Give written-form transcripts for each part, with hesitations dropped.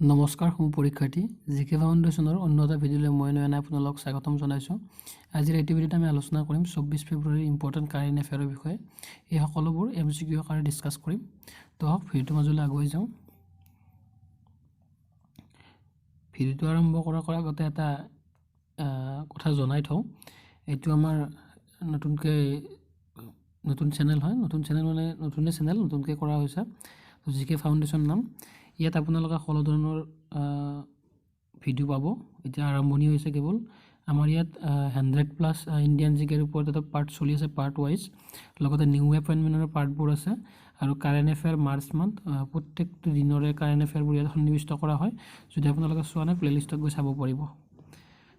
নমস্কাৰ সমূহ পৰীক্ষাৰ্থী, জি কে ফাউণ্ডেশ্যনৰ অন্য এটা ভিডিঅ'লৈ মই নয়নে আপোনালোকক স্বাগতম জনাইছোঁ। আজিৰ এইটো ভিডিঅ'ত আমি আলোচনা কৰিম 24 ফেব্ৰুৱাৰীৰ ইম্পৰ্টেণ্ট কাৰেণ্ট এফেয়াৰৰ বিষয়ে। এই সকলোবোৰ এমচিকিউ আকাৰে ডিছকাছ কৰিম। তো আহক, ভিডিঅ'টোৰ মাজলৈ আগুৱাই যাওঁ। ভিডিঅ'টো আৰম্ভ কৰাৰ আগতে এটা কথা জনাই থওঁ। এইটো আমাৰ নতুন চেনেল হয়। নতুন চেনেল মানে নতুনে চেনেল, নতুনকৈ কৰা হৈছে, জি কে ফাউণ্ডেশ্যন নাম। ইয়াত আপোনালোকে সকলো ধৰণৰ ভিডিঅ' পাব। এতিয়া আৰম্ভণি হৈছে কেৱল। আমাৰ ইয়াত 100+ ইণ্ডিয়ান জি কেৰ ওপৰত এটা পাৰ্ট চলি আছে পাৰ্ট ৱাইজ, লগতে নিউ এপইণ্টমেণ্টৰ পাৰ্টবোৰ আছে আৰু কাৰেণ্ট এফেয়াৰ মাৰ্চ মান্থ, প্ৰত্যেকটো দিনৰে কাৰেণ্ট এফেয়াৰবোৰ ইয়াত সন্নিৱিষ্ট কৰা হয়। যদি আপোনালোকে চোৱা নাই, প্লে'লিষ্টত গৈ চাব পাৰিব।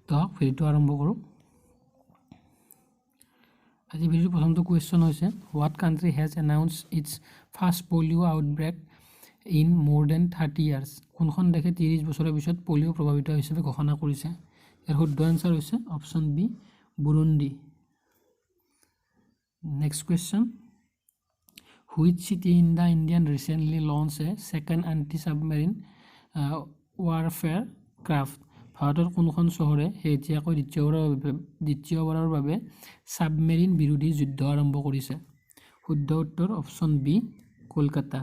তো আহক, ভিডিঅ'টো আৰম্ভ কৰোঁ। আজি ভিডিঅ'টোৰ প্ৰথমটো কুৱেশ্যন হৈছে, What country has announced its first polio outbreak in more than 30 years? কোনখন দেশে 30 বছৰৰ পিছত পলিঅ' প্ৰভাৱিত হিচাপে ঘোষণা কৰিছে? ইয়াৰ শুদ্ধ এনচাৰ হৈছে option B, Burundi. Next question, which city in the Indian recently launched a second anti submarine warfare craft? ভাৰতৰ কোনখন চহৰে শেহতীয়াকৈ দ্বিতীয়বাৰৰ বাবে ছাবমেৰিন বিৰোধী যুদ্ধ আৰম্ভ কৰিছে? শুদ্ধ উত্তৰ option B, Kolkata.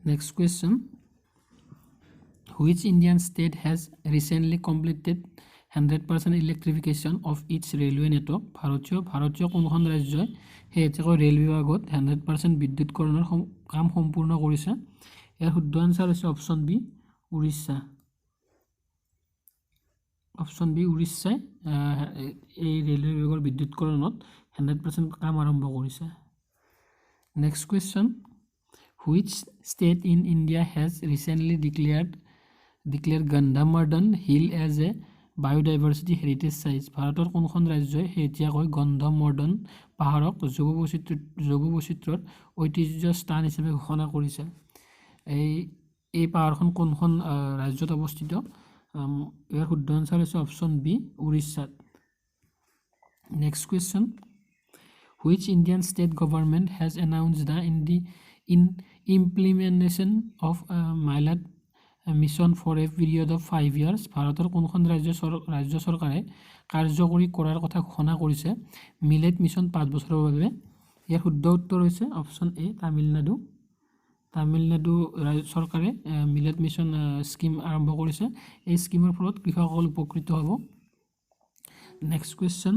Next question, which Indian state has recently completed 100% electrification of its railway network? ভাৰতীয় ভাৰতীয় কোনখন ৰাজ্যই শেহতীয়াকৈ ৰেল বিভাগত 100% বিদ্যুৎকৰণৰ কাম সম্পূৰ্ণ কৰিছে? ইয়াৰ শুদ্ধ আনচাৰ হৈছে option B, Orissa. Option B, উৰিষ্যাই এই ৰেলৱে বিভাগৰ বিদ্যুৎকৰণত 100% কাম আৰম্ভ কৰিছে। Next question, which state in India has recently declared Gandhamardan Hill as a biodiversity heritage site? ভাৰতৰ কোনখন ৰাজ্যই শেহতীয়াকৈ গন্ধমৰ্দন পাহাৰক জৈৱ বৈচিত্ৰ্যৰ ঐতিহ্য স্থান হিচাপে ঘোষণা কৰিছে? এই এই পাহাৰখন কোনখন ৰাজ্যত অৱস্থিত? ইয়াৰ শুদ্ধ আনচাৰ হৈছে অপশ্যন বি, উৰিষ্যাত। Next question, which Indian state government has announced the in implementation of Millet Mission for a period of 5 years? ভাৰতৰ কোনখন ৰাজ্য চৰকাৰে কাৰ্যকৰী কৰাৰ কথা ঘোষণা কৰিছে মিলেট মিছন 5 বছৰৰ বাবে? ইয়াৰ শুদ্ধ উত্তৰ হৈছে অপশ্যন এ, তামিলনাডু। তামিলনাডু চৰকাৰে মিলেট মিছন স্কীম আৰম্ভ কৰিছে। এই স্কীমৰ ফলত কৃষকসকল উপকৃত হ'ব। Next question,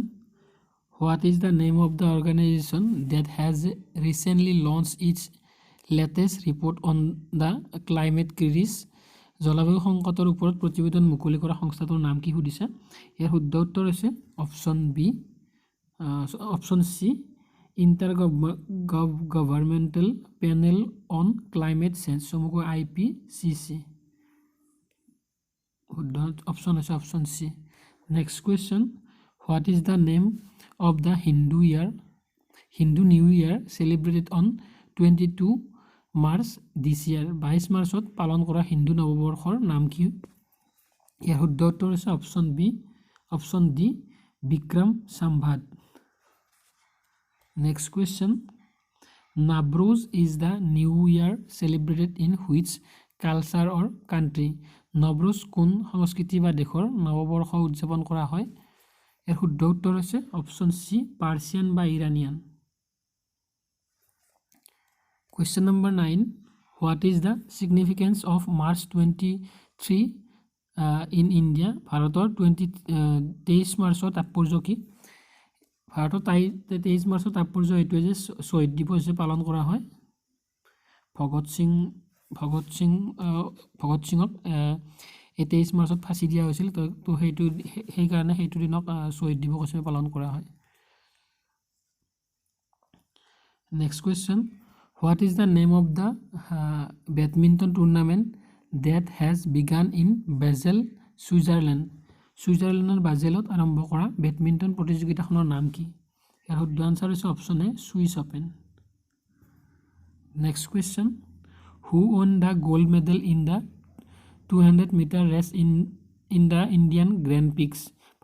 what is the name of the organization that has recently launched its latest report on the climate crisis? জলবায়ু সংকটৰ ওপৰত প্ৰতিবেদন মুকলি কৰা সংস্থাটোৰ নাম কি সুধিছে। ইয়াৰ শুদ্ধ উত্তৰ হৈছে option C, Intergovernmental Panel on Climate Change, চমুকৈ আইপিচিচি। শুদ্ধ অপশ্যন হৈছে option C. Next question, what is the name of the Hindu New Year celebrated on 22 March this year? 22 মাৰ্চত পালন কৰা হিন্দু নৱবৰ্ষৰ নাম কি? ইয়াৰ শুদ্ধ উত্তৰ হৈছে option D, Vikram Samvat. Next question, Navroz is the new year celebrated in which culture or country? Navroz কোন সংস্কৃতি বা দেশৰ নৱবৰ্ষ উদযাপন কৰা হয়? ইয়াৰ শুদ্ধ উত্তৰ হৈছে অপশ্যন চি, পাৰ্চিয়ান বা Iranian. Question number 9, what is the significance of March 23 in India? ভাৰতৰ 23 মাৰ্চৰ তাৎপৰ্য কি? ভাৰতৰ 23 মাৰ্চৰ তাৎপৰ্য এইটোৱে যে শ্বহীদ দিৱস হিচাপে পালন কৰা হয়। ভগত সিঙক এই 23 মাৰ্চত ফাঁচি দিয়া হৈছিল। তো সেইকাৰণে সেইটো দিনক শ্বহীদ দিৱস হিচাপে পালন কৰা হয়। Next question, what is the name of the badminton tournament that has begun in Basel, Switzerland? ছুইজাৰলেণ্ডৰ বাজেলত আৰম্ভ কৰা বেডমিণ্টন প্ৰতিযোগিতাখনৰ নাম কি? ইয়াৰ শুদ্ধ আনচাৰ হৈছে option A, Swiss Open. Next question, who won the gold medal in the 200 meter race in the Indian Grand Prix?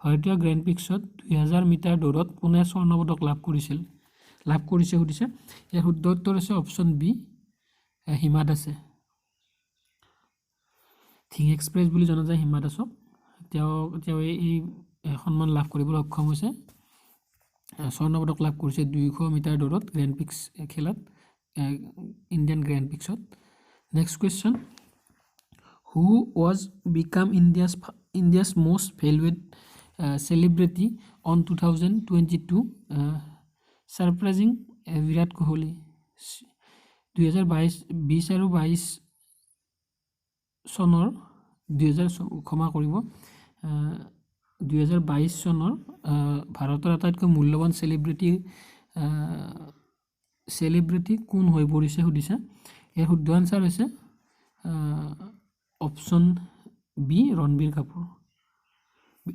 ভাৰতীয় grand প্ৰিক্সত 2000 metre দৌৰত কোনে স্বৰ্ণ পদক লাভ কৰিছে সুধিছে। ইয়াৰ শুদ্ধ উত্তৰ হৈছে অপশ্যন বি, হিমা দাসে। ধিং এক্সপ্ৰেছ বুলি জনা যায় হিমা দাসক। তেওঁ এই সন্মান লাভ কৰিবলৈ সক্ষম হৈছে। স্বৰ্ণ পদক লাভ কৰিছে 200 মিটাৰ দৌৰত গ্ৰেণ্ড প্ৰিক্স খেলত, ইণ্ডিয়ান গ্ৰেণ্ড প্ৰিক্সত। Next question, who was become India's most valued celebrity on 2022, surpassing Virat Kohli? 2022, 20 আৰু 22 চনৰ, দুহেজাৰ, ক্ষমা কৰিব, 2022 চনৰ ভাৰতৰ আটাইতকৈ মূল্যৱান চেলিব্ৰিটি কোন হৈ পৰিছে সুধিছে। ইয়াৰ শুদ্ধ আনচাৰ হৈছে অপশ্যন বি, ৰণবীৰ কাপুৰ।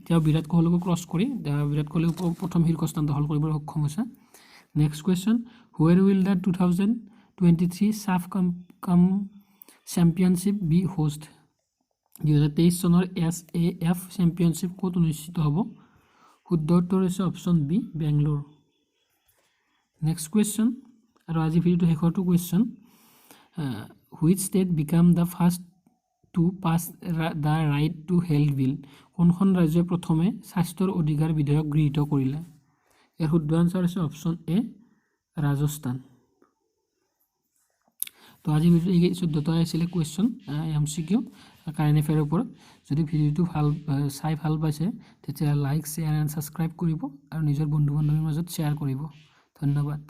তেওঁ বিৰাট কোহলিকো ক্ৰছ কৰি বিৰাট কোহলিও প্ৰথম শীৰ্ষস্থান দখল কৰিবলৈ সক্ষম হৈছে। Next question, where will the 2023 SAFF cum Championship be host? 2023 চনৰ এছ এ এফ চেম্পিয়নশ্বিপ ক'ত অনুষ্ঠিত হ'ব? শুদ্ধ উত্তৰ হৈছে option B, Bangalore. Next question আৰু আজি ভিডিঅ'টো শেষৰটো question, which state become the first to pass the Right to Health Bill? কোনখন ৰাজ্যই প্ৰথমে স্বাস্থ্যৰ অধিকাৰ বিধেয়ক গৃহীত কৰিলে? ইয়াৰ শুদ্ধ আনচাৰ হৈছে অপশ্যন এ, ৰাজস্থান। তো আজি ভিডিঅ'টো এই 14টা আছিলে কুৱেশ্যন, এমচিকিউ, কাৰেণ্ট এফেয়াৰৰ ওপৰত। যদি ভিডিঅ'টো চাই ভাল পাইছে, তেতিয়া লাইক, শ্বেয়াৰ এণ্ড ছাবস্ক্ৰাইব কৰিব আৰু নিজৰ বন্ধু বান্ধৱীৰ মাজত শ্বেয়াৰ কৰিব। ধন্যবাদ।